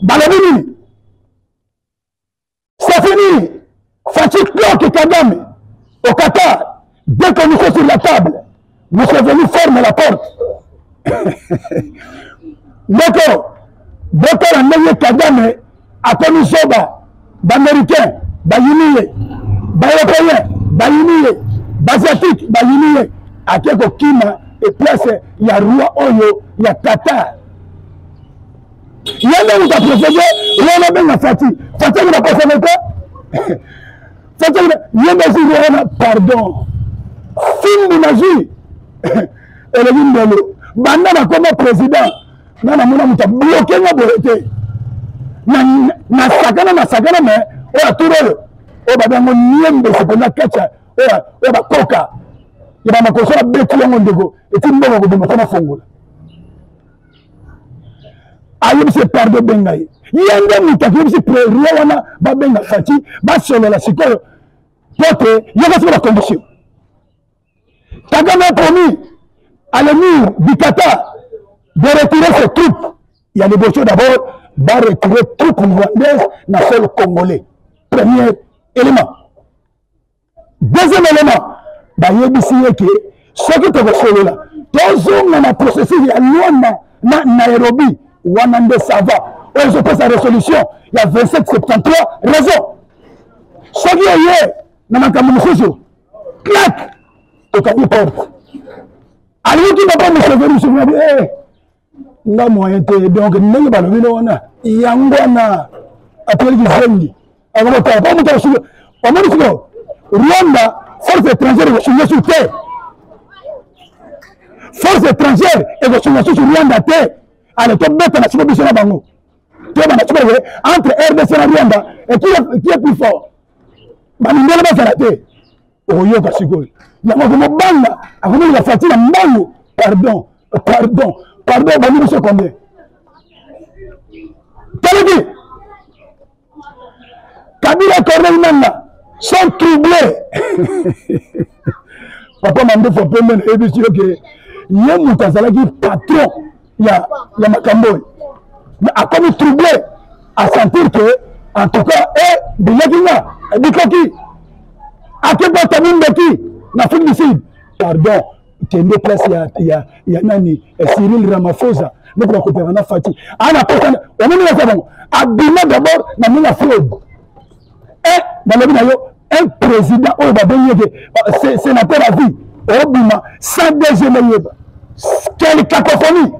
Balobi nini? C'est fini. Fatshi cloque Kagame au Qatar. Deux conditions sur la table. Museveni ferme la porte. Ndeko, botala ndenge Kagame akomi zoba. Baaméricain bayini ye, baeuropéen bayini ye, baasiatique bayini ye. Ake kokima eplace ya roi oyo ya Qatar. Ye nde moto aprofese wana abenga Fati. Fati akenda kosana te. Fati akenda ye nde azwi wana pardon. Fimbu nazwi elobi ndelo banda nakoma président nga namona moto abloke nga boye te. Nasakana nasakana me oyo aturi oyo oyo babengo niembese mpenza kati oyo bakoka ya bamakoso abeti yango ndeko eti mbongo kobima mpo nafongola. Ayebisi ye pardon benga ye. Ye nde moto akiyebisi roi wana babenga Fatshi basolola sikoyo po te yoka sikoyo bacondition. Kagame a promis à l'émir du Qatar de retirer ses troupes. Ya liboso d'abord ba retirer troupes rwandaises na sol congolais. Premier élément. Deuxième élément, bayebisi ye ke soki tokosolola tozonga na processus ya Luanda na Nairobi, wana nde ça va. Oyo ezopesa résolution ya 2773 raison. Soki oye na makambo mosusu, claque, tokangi porte. Alingi papa Museveni, Museveni abi, eh, nga moyen te. Donc ndenge balobi no wana yango wana ateli kizengi akomotala po moto akosuki omoni sikoyo Rwanda force étrangère ekosunga su te, force étrangère ekosunga susu Rwanda te. Ale tobeta na siko biso na bango toyebana sikoyo entre RDC na Rwanda qui est plus fort. Bamindele bazala te, okoyoka sikoyo yango akomobanga akomolinga Fatshi na mbangu. Pardon, pardon, pardon, bangi biso combien? Talaki Kabila, Corneille Nangaa sont troublés. Papa Mandefu pembe nayebisi yo ke ye moto azalaki patron ya makambo oyo, mais akomi troublé à sentir que en tout cas e bilaki nga ebikaki akebota mindoki na Afrique du Sud. Pardon, kende place ya nani Cyril Ramaphosa noko bakopera na Fatshi ana posa omoni baza bango abima d'abord na ndenge ya fraude. Balobi na yo un président oyo babengi ete sénateur à vie obima sans DG nayeba quelle cacophonie.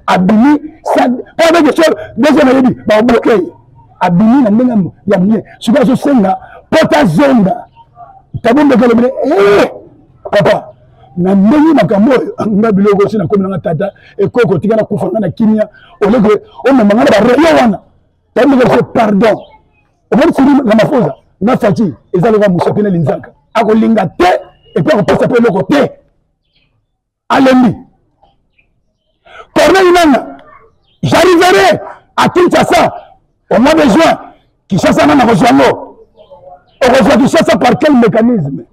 Abimi mpo abenge so DG nayebi babloke ye, abimi na ndenge ya mie. Sikoyo azosenga mpo tazonga tabombeka lobi papa na ndenge makambo oyo nga biloko osi nakomi nanga tata ekoko tika nakufa nga na kimia oleke omema nga na bareyo wana tabombeka biso pardon. Omoni Cyril Ramaphosa na Fatshi eza lokola mosapi na linzaka, akolinga te epuis akopesa mpe eloko te. Alembi Corneille Nangaa, j'arriverai à Kinshasa au mois de juin. Kinshasa nana kozwa yango, okozwa Kinshasa par quel mécanisme?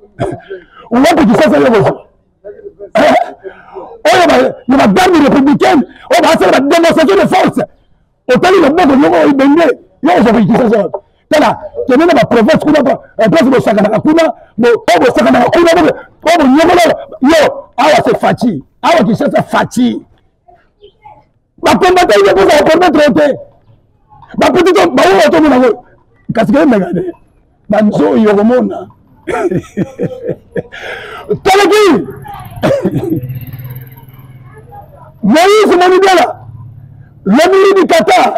Wapi Kinshasa yo kozwa oyo ya bagarde républicaine oyo basala badémonstration de force, otali loboko moko ebende yo kozwa Kinshasa wapi? Tala kende na baprovince kuna, place bosakanaka kuna, oyo bosakanaka kuna, oyo bonyokola yo. Awa c'est Fatshi, awa Kinshasa Fatshi. Bakombata ye mpoza kopermettre yo te, bapeti to baoyo tomona ngo kasi keyemeka te banzoyi okomona talaki. Moïse Monidela, l'émir du Qatar,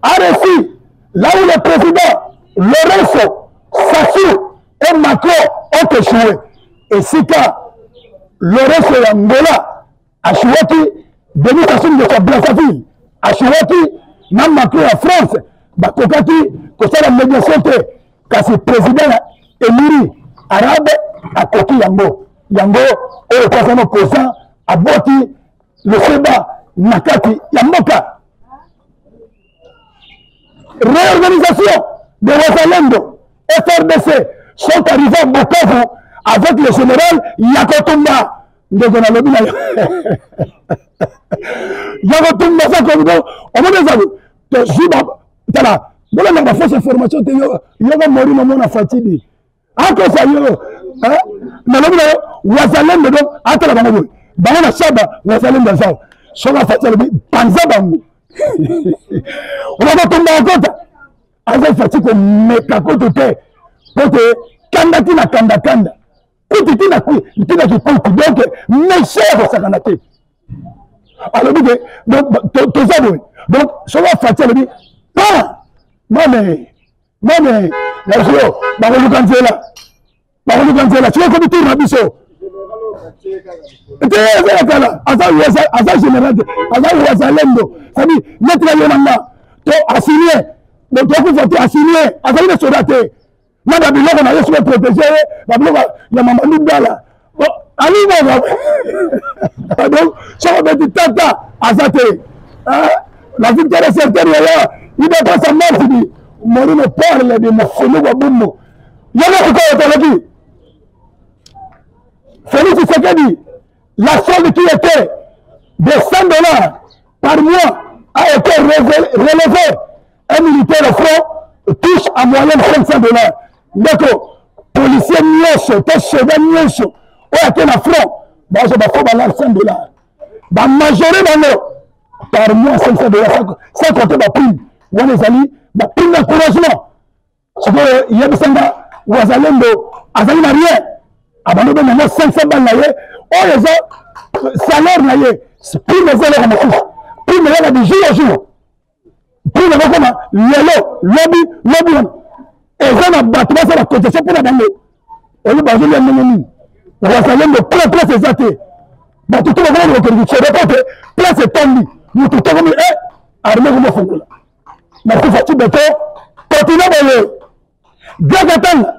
a reçu là où le président Lourenço Sassou et Macron ont échoué. Esika Lourenço ya Angola ashuwaki, Denis Sassou Nguesso ya Brazzaville ashuwaki, na Macron ya France bakokaki kosala médiation te, kasi président ya Émirats arabe akoki yango. Yango oyo kaza na opposant aboti loseba na kati ya mboka. Réorganisation de Wazalendo FRDC sont arrivés à Bukavu avec le général Yakotumba. Ndeko nalobi na yo ya kotumba sa komi donc omoni eza tozwi tala bolanda ba fausse information te. Yoka Morino mona Fatidi akosa yo. Nalobi na yo, wazalendo donc atala bango boye, bango na saba wazalendo aza soki afati alobi panza bango, okotumba akota aza Fati komeka kutu te, po te kanda tina kandakanda kuti tina tina kikuti, donc méchant ya kosakana te. Alobi ke toza boye, donc soki afati alobi pa mame mame nazio, bakoluka nzela, bakoluka nzela. Soki ekomi tour na biso te, eza ya kala. Aza général te, aza wazalendo, c'est-à-dire neti na yo na nga to asigne, donc tokufa te, asigne azali na soda te na babiloko na ye, soki protege ye babiloko ya Mamadu Dala alingaka. Donc soki obeti tata aza te, la victoire est certaine. Yaya idapasa martidi Morino parle de mofulu wa bumbu yango. Sikoyo toloki Félix Tshisekedi, la solde qui était de 100 $ par mois a été relevée. Un militaire au front touche en moyenne 500 $. Ndeko, policier nyonso to soda nyonso oyo ake na front, bazwa bafo balare 100 $, bamajore bango par mois 500 $, sans compter baprime. Wana ezali baprime d'encouragement. Sikoyo yebisanga, wazalendo azali na rien, abandi obenga ngo 500 bale na ye, oyo eza salaire na ye. Prime eza eloko mosusu, prime eyaka du jour au jour. Prime ekokoma lelo, lobi lobi. Wana eza na bato basala cotisation mpona bango, oyo bazolia ndenge nini? Wazalendo plein, place eza te. Bato to bakoma kokende kosoda po te place etondi. Motu tokomi e arme komofungola. Merci Fatshi Beton, continue boye. Gakatanga,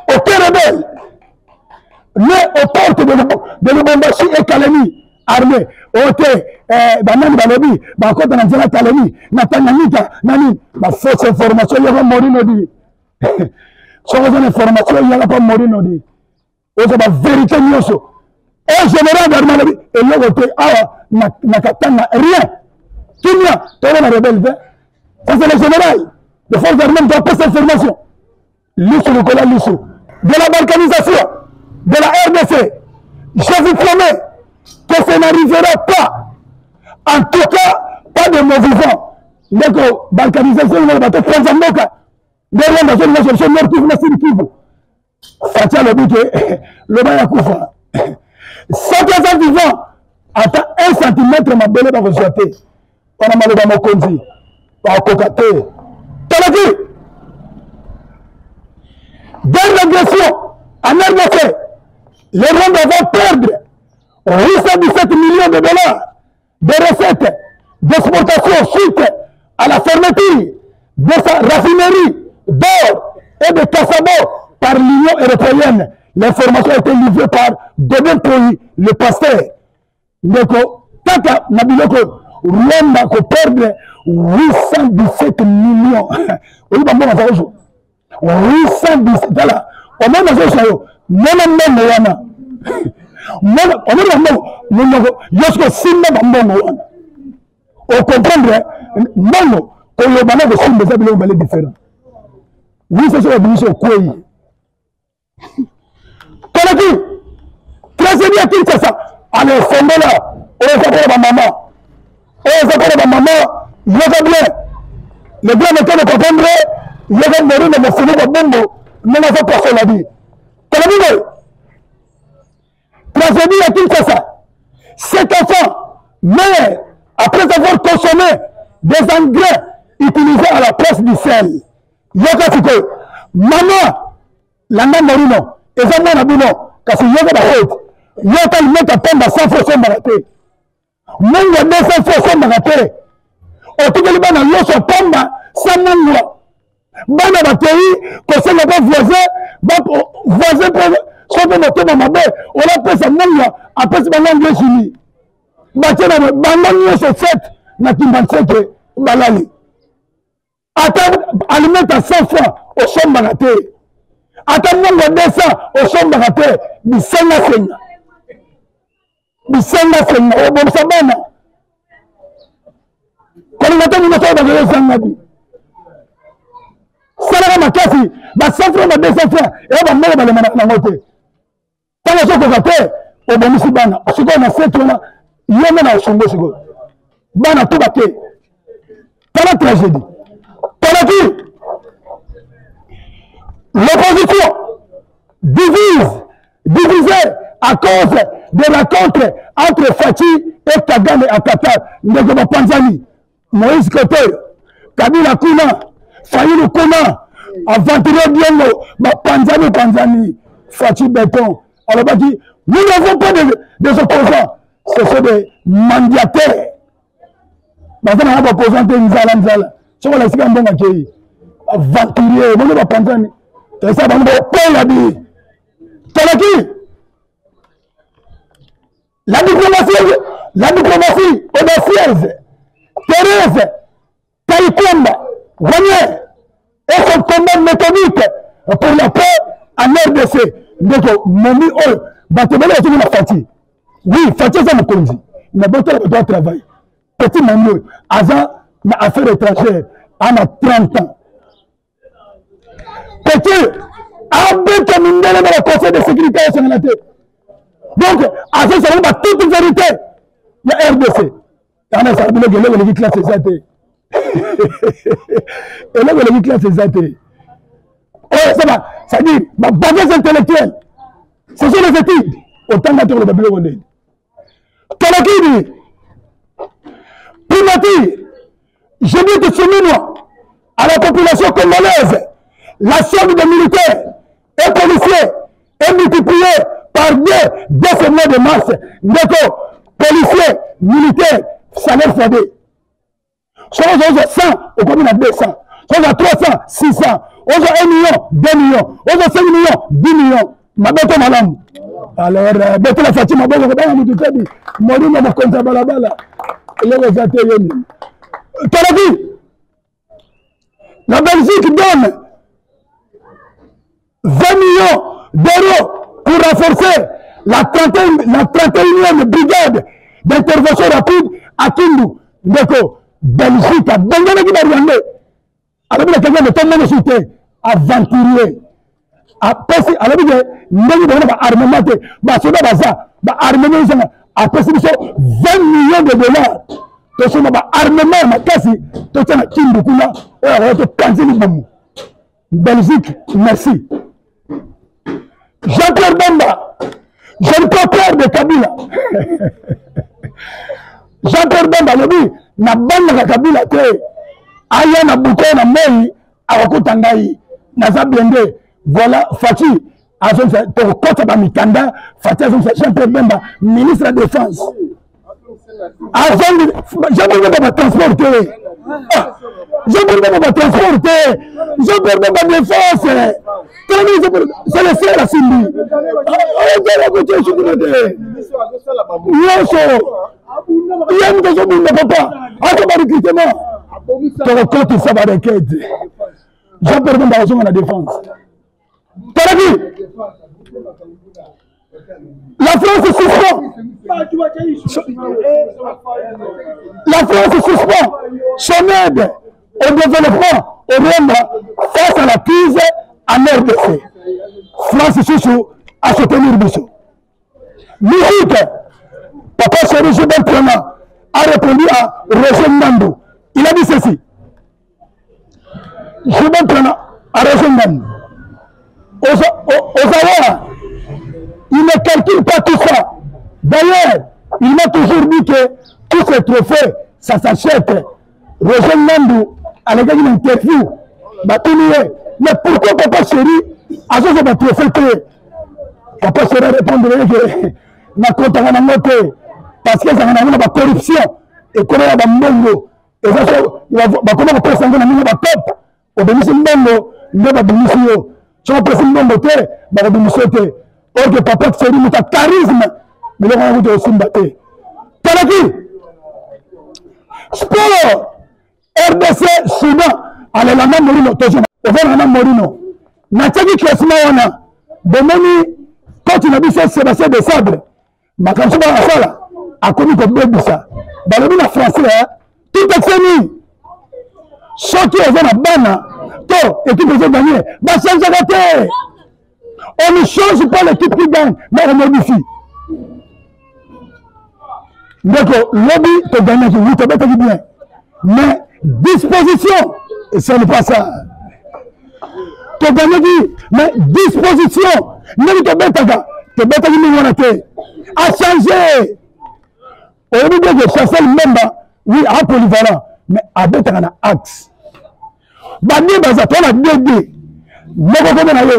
aucun rebelle mais aux portes de Lubumbashi et Kalemi armée oyo te. Banani balobi bakota na nzela Kalemi na Tanganyika na nini? Bafausse information. Yaka Morino di, soki oza na information, yaka mpa Morino di, oza bavérité nyonso. O général d'armée alobi eloko te awa na Katanga, rien, kimia, toza na rebelle te. Ça, c'est le général de force armée qui apesa information. Lisu likola lisu de la balkanisation de la RDC, je vous promets que ça n'arrivera pas, en tout cas pas de mon vivant. Ndeko, balkanisation ngolo bato panza mboka nde Rwanda azolinga solution Nord Kivu na Sud Kivu. Fatshi alobi ke loba ya kufa, soki aza vivant, ata 1 centimètre mabele bakozwa te. Wana maloba mokonzi, bakoka te. Toloki guerre d'agression en RDC, le Rwanda va perdre 817 millions de dollars de recettes d'exportation suite à la fermeture de sa raffinerie d'or et de Kassabo par l'Union européenne. L'information a été livrée par Dodin Poi, le pasteur. Ndeko, kaka na biloko, Rwanda ko perdre 817 millions. Oyo bambongo aza kozwa 817, tala, omoni nazozwa yo mona mbongo wana, omoni bambongo monoko yo soki osimba bambongo wana, ocomprendre mbongo. Koloba na kosimba eza biloko bale différent. Wiso soki babimisi, okwei. Toleki tragédie ya Kinshasa. Ale fongola, oyo eza mpona bamama, oyo eza mpona bamama. Yoka bien, le grand mekano comprendre. Yoka Morino mofulu babongo ndenge aza pasola bi. Tolobi boye: tragédie ya Kinshasa, cet enfant meurt après avoir consommé des engrais utilisés à la place du sel. Yoka sikoyo, mama, landa Morino, eza mwana bino, kasi yoka bafaute. Yoka limeta pamba 100 fois osombaka te, mungwa 200 fois osombaka te, otikeli bana loso pamba sa mungwa. Bana bakei kosenga mpe voisin, voisin mpe soki motema mabe olapesa mungwa, apesi bango anglais chimie, batie na bango nyonso 7 na Kimbanseke balali. Ata alimeta 100 francs osombaka te, ata mbongo 200 osombaka te, bisengasenga. Bisengasenga obomisa bana. Kolinga te moto oyo bazali ozanga bi. Salaka makasi ba 100 francs ba 200 francs eya bambongo balemanaka nango te. Ntango ozokoka te obomisi bana sikoyo na seti wana yo nde na osongo sikoyo bana to bake. Tala tragédie. Tala ki l'opposition divise divisée à cause de rencontre entre Fatshi et Kagame à Qatar. Ndeko bapanzani Moïse Kotoyo, Kabila kuna, Fayulu kuna, aventurier Diongo, bapanzani panzani. Fatshi Béton alobaki nous n'avons pas des opposants, ce sont des mandataires. Baza na ba opposants te nzala nzala. Soki olakisi kaka mbongo akei. Aventurier, bongo bapanzani. Tokisa bango bokola bi. Tolaki la diplomatie audacieuse Thérèse Kayikwamba Renier et son combat méthodique pour la paix en RDC. Ndeko momi oyo bato ebele bazongi na Fatshi. Oui, Fatshi aza mokonzi, mais botala bato ya travail. Petit momi oyo aza na affaire étrangère ana 30 ans. Petit abeta mindele na ba conseil de sécurité esengela te. Donc azosala ba toute vérité ya RDC. Ana esala biloko eloko eleki classe eza te. Eloko eleki classe eza te. Oyo eza ba c'est-à-dire ba bagages intellectuels. Ce sont les études. Otanga te koloba biloko ndenge. Tolakini primature je dis que soumis-moi à la population congolaise la somme des militaires et policiers est multipliée par deux dès ce mois de mars. Ndeko, policier, militaire, salaire fois deux. Soki ozwa 100, okomi na 200. Soki ozwa 300, 600. Ozwa 1 million, 2 millions. Ozwa 5 millions, 10 millions. Mabe to malamu? Alors, betela Fatshi maboko kobanga mutu te bi. Molimo mokonzi ya balabala. Eloko eza te ye nini. Tolobi, la Belgique donne 20 millions d'euros pour renforcer la 31e brigade d'intervention rapide à Kindu. Ndeko, Belgique abenganaki ba Rwandais. Alobi na Kagame tomoni su te, aventurier. Apesi alobi ke ndenge bango ba armement te, basoda baza ba armement ezanga, apesi biso 20 millions de dollars tosomba ba armement ya makasi totia na Kindu kuna oyo akoya tokanzi libumu. Belgique, merci. Jean-Pierre Bemba, je ne peux peur de Kabila. Jean-Pierre Bemba alobi nabangaka Kabila te, aya na buto na moi akokuta ngai naza blende. Voilà Fatshi azongisa tokokota ba mikanda. Fatshi azongisa Jean-Pierre Bemba ministre ya défense. Azongi Jean-Pierre Bemba ba transport te, Jean-Pierre Bemba ba transport te, Jean-Pierre Bemba défense. C'est le seul asimbi ozala kotia esukuna te nyonso ye moto azobunda papa aza ba recrutement tokokotisa ba requête. Jean-Pierre Bemba azonga na défense. Tolaki la France suspend, la France suspend son aide au développement au Rwanda face à la crise en RDC. France susu a soutenir biso. Musique, Papa Chéri Gilbert Piana a répondu à Roger Nando. Il a dit ceci. Gilbert Piana à Roger Nando. Ozawa, il ne calcule pas tout ça. D'ailleurs, il m'a toujours dit que tous ces trophées, ça s'achète. Roger Nando, à l'égard d'une interview, batuni ye, mais pourquoi Papa Chéri a fait des trophées te? Papa Chéri a répondu que nakontaka nango te parce que ezalaka nango na ba corruption, ekoma na ba mbongo, eza so bakoma kopesa yango na ndenge ba peuple. Obimisi mbongo nde babimisi yo, soki opesi mbongo te bakobimisi yo te. Oke Papa Chéri moto ya charisme, biloko wana kutu osimba te. Talaki sport RDC Soudan alelanga Morino, tozo ovandaka na Morino, natiaki classement wana, bomoni coach na biso Sébastien Desabre makambo so bakasala. Akomi kobebisa. Balobi na français, tout est soki oza na bana to équipe ezoganye bachangeaka te. On ne change pas l'équipe qui gagne, mais on modifie. Ndeko, lobi togagnaki, oui, tobetaki bien, mais disposition, ce n'est pas ça. Togagnaki, mais disposition ndenge tobetaka, tobetaki mingi wana te, achange. Oyebi bien que Chancel Mbemba, oui, a polyvalent, mais abetaka na axe. Bande baza to na DD moko kombo na ye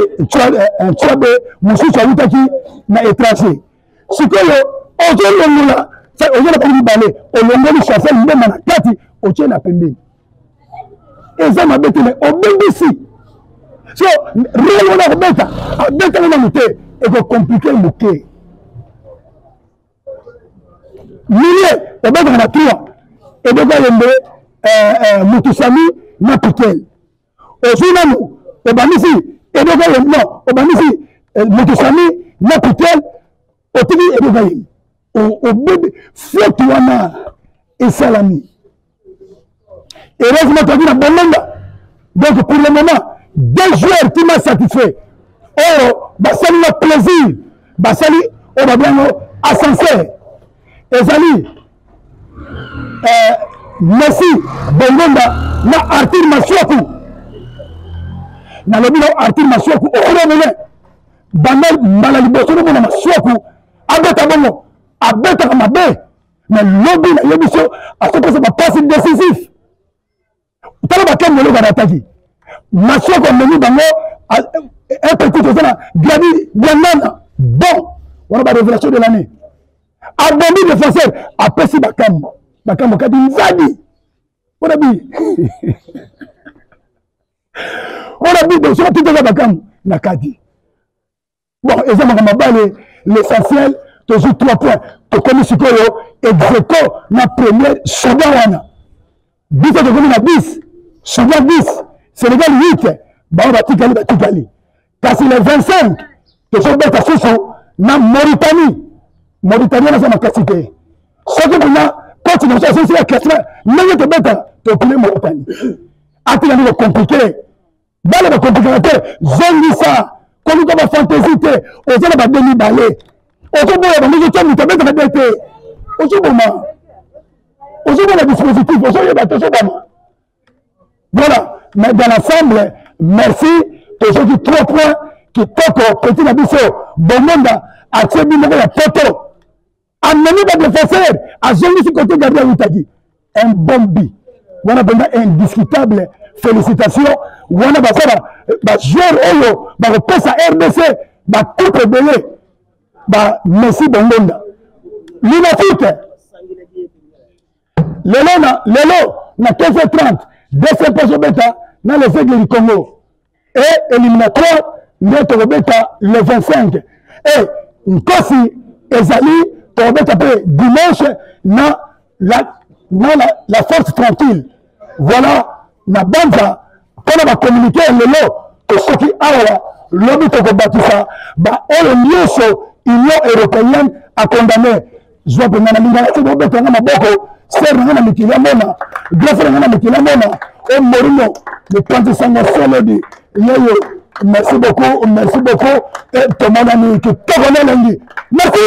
Ntswabe, mosusu awutaki na étranger. Sikoyo ozolongola, oza na mibale, olongoli Chancel Mbemba na kati, otie na pembeni. Eza mabe te, mais obebisi. So role wana akobeta, abetaka nanu te, ekocomplike moke. Milieu obetaka na 3, ebeta yembe Mutusami na Piquel. Ozwi nanu obandisi ebeta yembe, non, obandisi Mutusami na Piquel, otiki ebeta yembe, obebe faute wana esalami. Heureusement toki na Bongonda. Donc pour le moment, deux joueurs qui m'a satisfait. Oyo basali na plaisir, basali oyo babengo ascenseur. Ezali Messi Bongonda na Arthur Masuaku. Nalobi na Arthur Masuaku okolobele banda mbala liboso nomona Masuaku abeta bongo, abetaka mabe, mais lobi nayebi so azopesa bapasi décisif. Tala bakembo eloko arataki Masuaku, amemi bango un petit toza na Gradi Diangana, bon wana ba révélation de l'année, abombi défenseur, apesi bakambo, bakambo kati nzadi mpona bi mpona bi soki atutaka bakambo na kati. Bon, eza makambo mabale, l'essentiel tozwi 3 points, tokomi sikoyo execo na première Soudan wana. Biso tokomi na 10, Soudan 10, Sénégal 8, bango batikali batikali. Kasi le 25 tozobeta susu na Mauritanie. Mauritanie naza makasi te, soki mpena coach na biso azosi ya classement ndenge tobeta, tokile Mauritanie atika ndenge compliqué. Bana bakomplikaka te, zongisa koluka bafantaisie te. Oza na bade mibale, ozoboya bango, ozotya moto abetaka be te, ozoboma, ozoboma dispositif, ozoyeba te, ozoboma. Voilà, mais dans l'ensemble, merci, tozoki 3 points kitoko. Petit na biso Bongonda atie bi moko ya poto, amemi badefenseur, azongisi kote gardien awutaki, un bon but wana mpenza indiscutable. Félicitation wana baza bajoueur oyo bakopesa RDC bacoupe ebele, ba Messi Bongonda. Linafoot lelo na lelo na 15h30 DCP azobeta na les Aigles du Congo et éliminatoire nde tokobeta le 25 et nkosi ezali tokobeta mpe dimanche na la force tranquille. Voilà na banza mpona bacommunike ya lelo. Tosoki awa lobi tokobakisa baoyo nyonso Union européenne acondamné. Zwa mpenza na lingaka te, bobeta nga maboko, ser na nga na mikili amona, grand frère na nga na mikili amona, o Morino mopanzi sango solodi yeyo. Merci beaucoup, merci beaucoup, e tomonani kitoko na elengi. Merci.